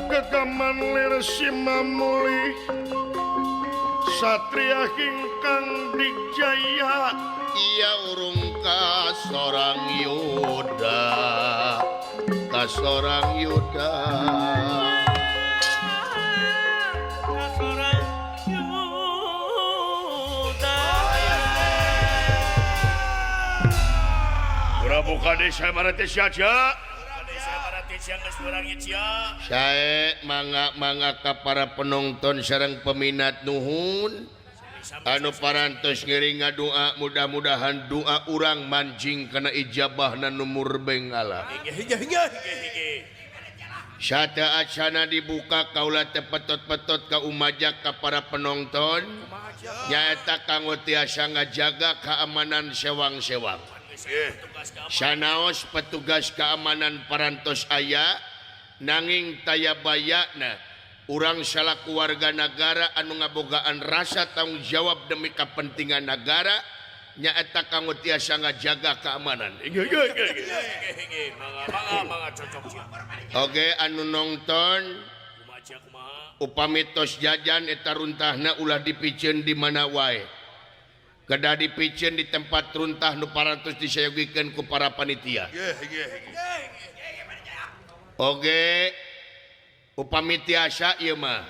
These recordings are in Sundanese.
Gegaman lir simamulih satria ingkang dijaya iya urung ka sorang yuda ka sorang yuda ka sorang yuda. Prabu Kades Samarati saja. Sae mangga-mangga ka para penonton sareng peminat nuhun anu parantos ngiring ngadua mudah-mudahan doa urang mancing kana ijabahna nu murbeng Allah. Sate acana dibuka kaula teh petot-petot ka umajak ka para penonton nyaeta kanggo tiasa ngajaga keamanan sewang-sewang. Sanaos petugas keamanan parantos aya nanging taya bayana urang salaku warga nagara anu ngabogaan rasa tanggung jawab demi kepentingan nagara nyaeta kanggo tiasa ngajaga keamanan. Oke anu nonton upami tos jajan eta runtahna ulah dipiceun di mana wae. Kedah dipiceun di tempat runtah nu parantos disayogikeun ku para panitia. Oge upami tiasa ieu mah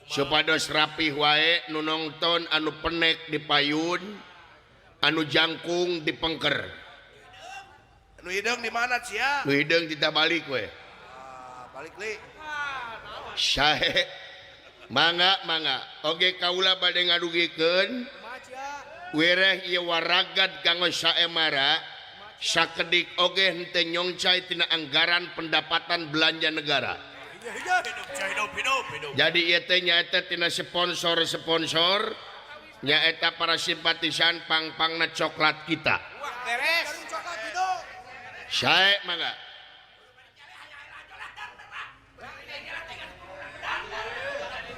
supados rapih wae nu nongton anu penek di payun anu jangkung di pengker. Nu hideung di mana sia? Nu hideung kita balik we. Balik li. Sae mangga mangga. Oge kaula bade ngadugikeun wireh ieu waragad kanggo saemara sakedik oge henteu nyongcai tina anggaran pendapatan belanja negara. Jadi ieu teh nyaeta tina sponsor-sponsor nyaeta para simpatisan pang-pangna coklat kita. Sae mangga.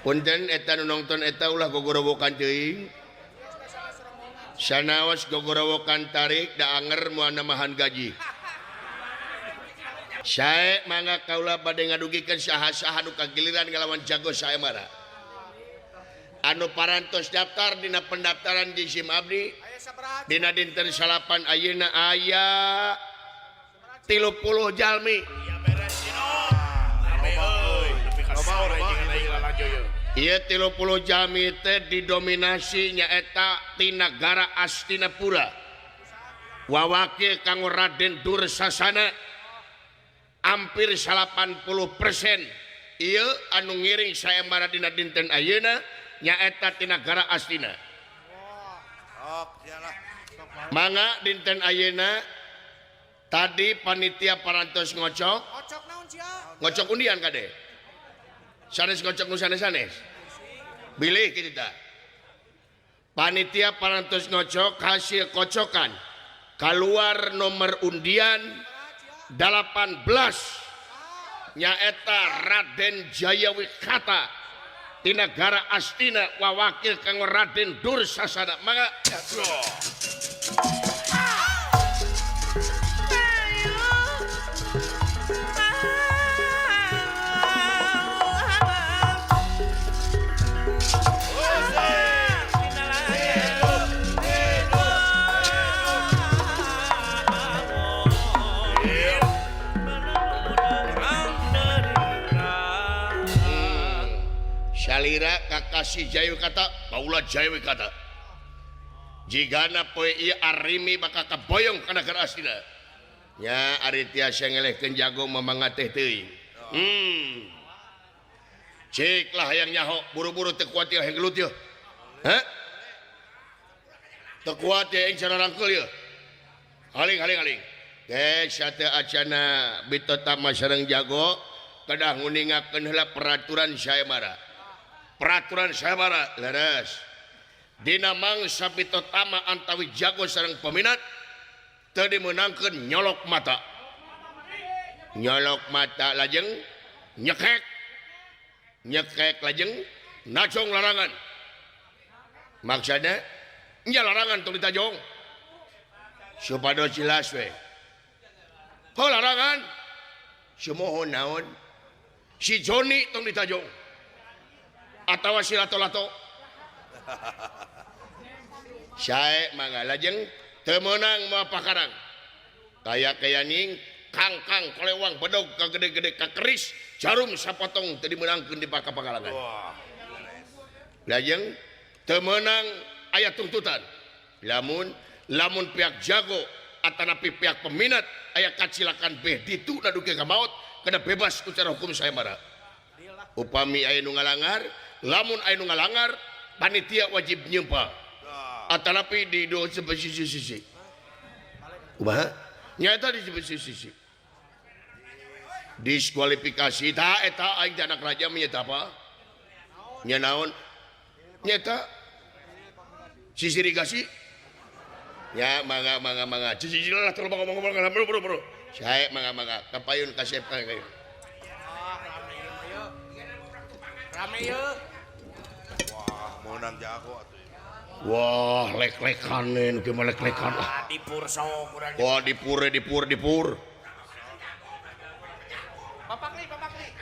Punten eta nu nongton eta ulah gogorowokan teuing. Sanaos gogorowokan tarik da anger moal namahan gaji. Sae mangga kaula bade ngadugikeun saha-saha nu kagiliran ngalawan jago saemara. Anu parantos daftar dina pendaftaran di SIM abdi dina dinten salapan ayeuna aya 30 jalmi. Ieu 30 jalmi teh didominasi nyaeta ti nagara Astinapura. Wawakil kanggo Raden Dursasana hampir 80% ieu anu ngiring saembara dina dinten ayeuna nyaeta ti nagara Astina. Mangga dinten ayeuna tadi panitia parantos ngocok. Ngocok undian kade. Sanes ngocok nu sanes-sanes. Bilih kitu tah. Panitia parantos ngocok hasil kocokan keluar nomor undian 18 nyaeta Raden Jayawikata ti nagara Astina wawakil kanggo Raden Dursasana. Mangga. Salira kakasih Jayawikata Paula Jayawikata jigana poe ieu arimi bakal kaboyong ka nagara Astina nya ari tiasa ngelehkeun jago mamangateh teuing. Cik lah hayang nyaho buru-buru teu kuat ieu hayang gelut ieu. Hah? Teu kuat ieu aing sararangkeul ieu. Haling haling haling. Geus sateu acana bitotama sareng jago kedah nguningakeun heula peraturan saemara. Peraturan saemara leres. Dina mangsa bitotama antawi jago sareng peminat teu dimeunangkeun nyolok mata. Nyolok mata lajeng nyekek. Nyekek lajeng najong larangan. Maksudna nya larangan tong ditajong. Supados jelas we. Ho larangan. Sumohon naon? Si Joni tong ditajong atawa si Lato-lato. Sae mangga lajeng teu meunang moal pakarang. Kaya kayaning kangkang kolewang bedog ka gede-gede ka keris jarum sapotong teu dimeunangkeun di pakalangan. Lajeng teu meunang aya tuntutan. Lamun lamun pihak jago atanapi pihak peminat aya kacilakan beh ditu dugi ka maot kada bebas secara hukum sayembara. Upami aya nu ngalangar, lamun aya nu ngalangar panitia wajib nyeumpah. Atanapi di dua sisi. Kumaha? Nyata di sisi. Diskualifikasi ta eta aing teh anak raja menyeta apa? Nya naon? Nyata sisi irigasi. Ya mangga mangga mangga. Sisi lah terlalu ngomong-ngomong bro bro bro. Sae mangga mangga kapayun kasep kayu. Rame yeuh. Wah, meunang jago atuh. Wah, lek-lekan nu kieu mah lek-lekan ah. Dipur sok urang. Wah, dipur dipur dipur. Papakli papakli.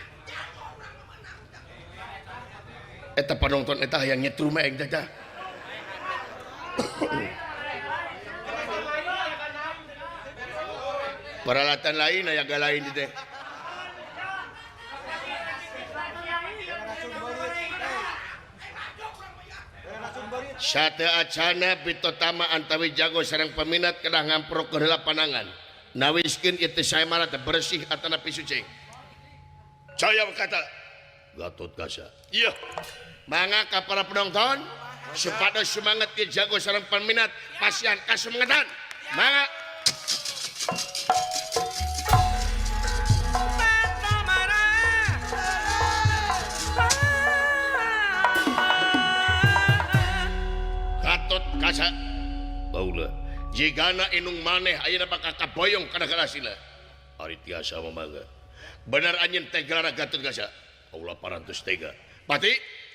Eta panonton eta hayang nyetrum aing teh tah. Peralatan lain aya lain teh. Sate acana pitotama antawi jago sareng peminat kedah ngamprok ke heula panangan. Nawiskeun ieu teh sayembara teh bersih atanapi suci. Saya berkata Gatot Kaca. Iya. Mangga ka para penonton supados semangat ieu jago sareng peminat pasian kasemangatan. Mangga. Gatot Kaca baula jigana inung maneh ayeuna bakal kaboyong kana galasina. Ari tiasa mangga. Bener anjeun teh gelar Gatot Kaca. Allah parantos tega. Pati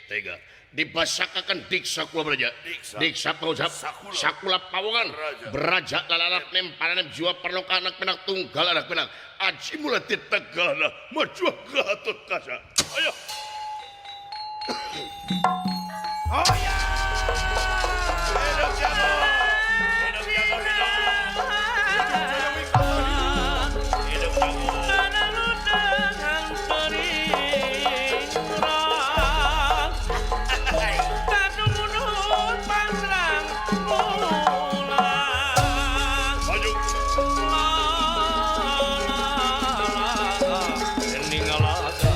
tega. Dibasakakan diksa kula beraja. Diksa pangucap sakula pawongan beraja lalalap nemparanem jiwa perloka anak penak tunggal anak penak. Aji mula ditegalna maju Gatot Kaca. Ayo. Oh ya. Hidup jago. Hidup jago hidup. Hidup jago. Maju. Ningalada.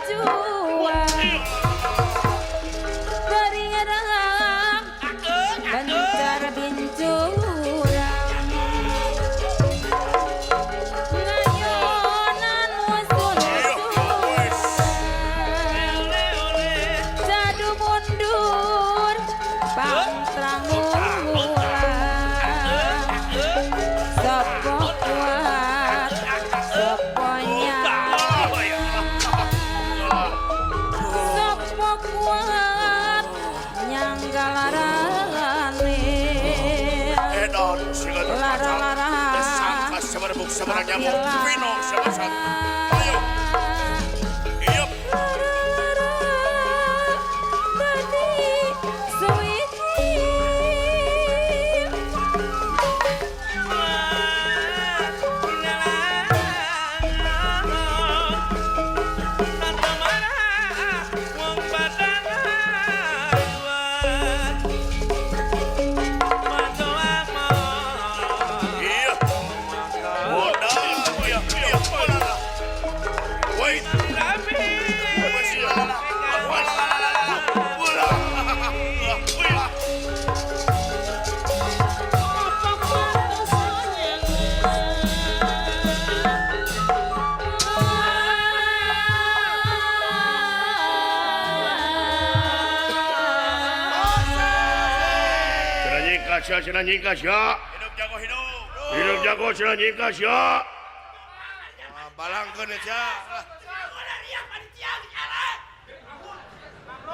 Berjuang beringerang bencar bincurang ngayonan musun-musuhan jadu mundur pantrang ulang sopo kuat sopo sopo kuat nyanggalarane Edon siga lara-lara tersangka semerbuk semerang nyamuk Vino sebesar. Ayo. Iya. Lara-lara dadi suwiji. Iya. Modal. Iya, iya, bola. Wait. Masih. Bola. Bola. Cenah nyingka sia, cenah nyingka sia. Hidup jago hidup. Hidup jago cenah nyingka sia. Ah, balangkeun ya, sia.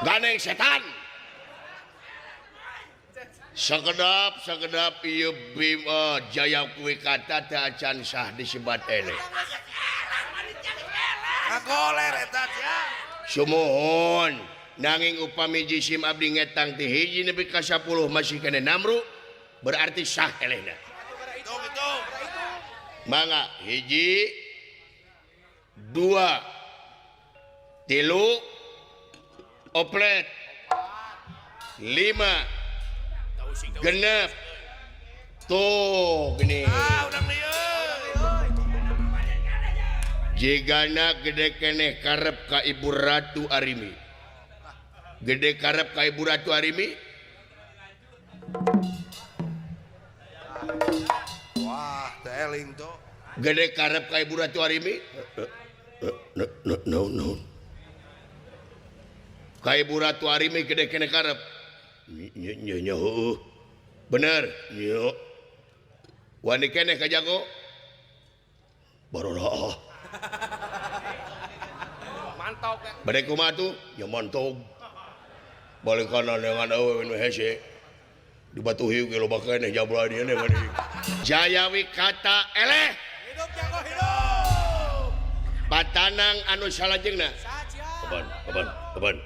Ganeng setan. Sakedap sakedap ieu bim Jaya Wikata teh acan sah disebat eleh. Ngagoler eta sia. Sumuhun nanging upami jisim abdi ngetang ti hiji nepi ka 10 masih kene namru berarti sah elehna. Hitung, hitung. Mangga hiji dua tilu oplet lima genep tuh gini. Ah, urang lieu. Jigana gede keneh karep ka Ibu Ratu Arimi. Gede karep ka Ibu Ratu Arimi. Wah, teh eling tuh. Gede karep ka Ibu Ratu Arimi. No no no no. Ka Ibu Ratu Arimi gede keneh karep. Nya nya nya heueuh. Bener. Nya. Wani keneh ka jago. Barolah. Mantap ya. Bade kumaha tuh? Nya mantog. Balik kanan dengan awewe nu hese. Di Batu Hiu ge loba keneh jabla dieu ne bade. Jaya Wikata eleh. Hidup jago hidup. Patanang anu salajengna. Saja. Kapan? Kapan? Kapan?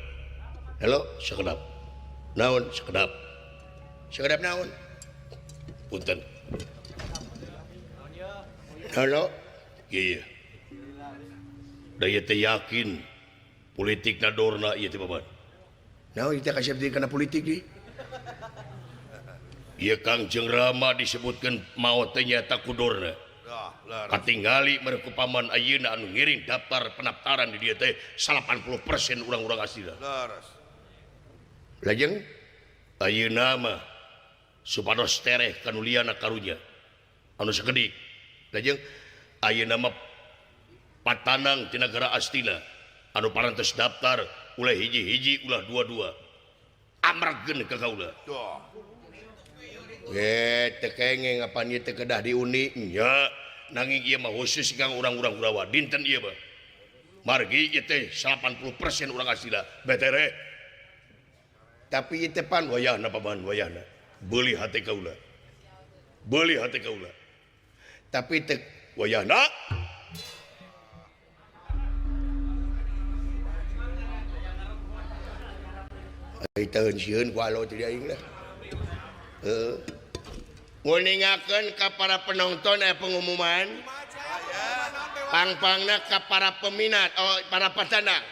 Halo, sakedap. Naon sakedap? Sakedap naon? Punten. Halo. Iya. Da ieu teh yakin politik nadorna ieu teh baban. Naon ieu teh kasep deui kana politik ieu? Ieu Kangjeng Rama disebutkeun maot teh nyaeta ku Dorna. Dah, leres. Katingali mereka paman ayeuna anu ngiring daftar pendaftaran di dieu teh 80% urang-urang asli. Leres. Lajeng ayeuna mah supados tereh kanuliana karunya anu sakedik. Lajeng ayeuna mah patanang ti nagara Astina anu parantos daftar ulah hiji-hiji ulah dua-dua amragkeun ka kaula. Duh. Teu kengeng apan ieu teh kedah diundi nya nanging ieu mah khusus kang urang-urang Kurawa dinten ieu mah. Margi ieu teh 80% urang Astina betere. Tapi ieu teh pan wayahna paman wayahna. Beuli hate kaula. Beuli hate kaula. Tapi teh wayahna ai teu sieun ku alo teh aing lah. Heeh. Nguningakeun ka para penonton aya pengumuman. Pang-pangna ka para peminat, oh, para patanang.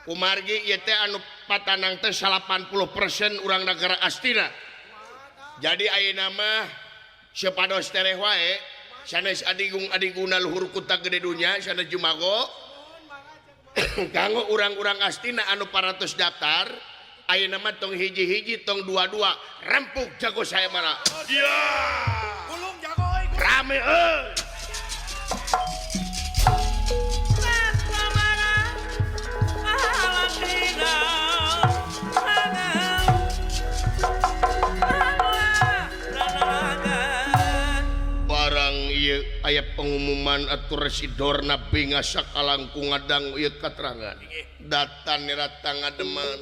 Kumargi ieu teh anu patanang teh 80% urang nagara Astina. Jadi ayeuna mah sepados tereh wae sanes adigung-adiguna luhur kuta gede dunya sanes Jumago. Kanggo urang-urang Astina anu parantos daftar ayeuna mah tong hiji-hiji tong dua-dua rempuk jago saya mana. Ya. Gulung jago euy. Rame euy. Barang ieu aya pengumuman atuh residorna bingah sakalangkung ngadang ieu katerangan. Datan nirata ngademan.